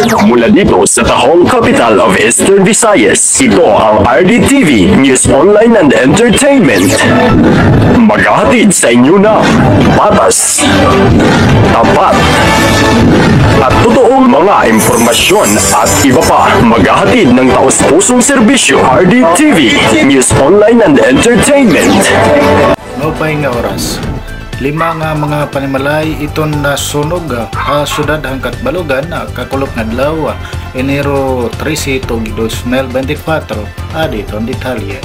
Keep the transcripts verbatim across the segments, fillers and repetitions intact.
Mula dito sa tahong capital of Eastern Visayas, ito ang R D T V News Online and Entertainment. Maghahatid sa inyo ng patas, tapat, at totoong mga impormasyon at iba pa. Maghahatid ng taus-pusong serbisyo, R D T V News Online and Entertainment. Maupay nga oras. Lima nga mga panimalay iton nasunog, ah, ha syudad han Catbalogan, ah, kakulop nga adlaw, ah, Enero trese, tuig dos mil bente kwatro. Adi iton detalye.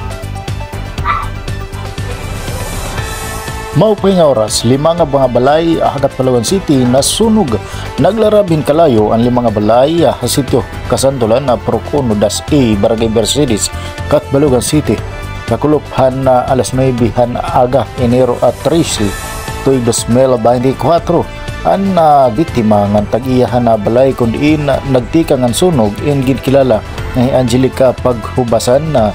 Maupay nga oras, lima nga mga balay, ah, ha Catbalogan City nasunog. Naglarab hin kalayo an lima nga balay, ah, ha sitio Kasandolan, ah, Purok Uno dash A, Barangay Mercedes, Catbalogan City. Kakulop han, ah, alas nuebe han aga, Enero, ah, trese, tuig dos mil bente kwatro. An, ah, biktima ngan tag-iya han, ah, balay kon diin, ah, nagtikang an sunog in ginkilala nga hi Angelica Paghubasan, ah,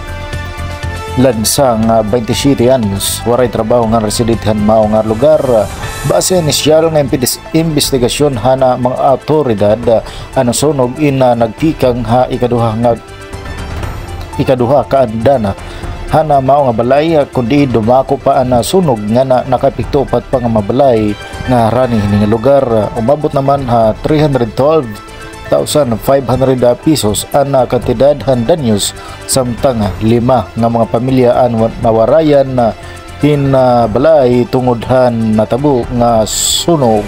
Lansang, ah, bente siyete anyos, waray trabaho ngan residente han mao nga lugar. Base inisyal nga impidis-, imbestigasyon han, ah, mga awtoridad, ah, an sunog in, ah, nagtikang ha ikaduha nga ikaduha ka andana han mao nga balay, kundi dumako pa an sunog ngan nakaepekto upat pa nga mga balay nga harani hini nga lugar. Umabot naman ha three hundred twelve thousand five hundred pesos an kantidad han danyos, samtang lima nga mga pamilya an wa-, nawarayan hin balay tungod han natabo nga sunog.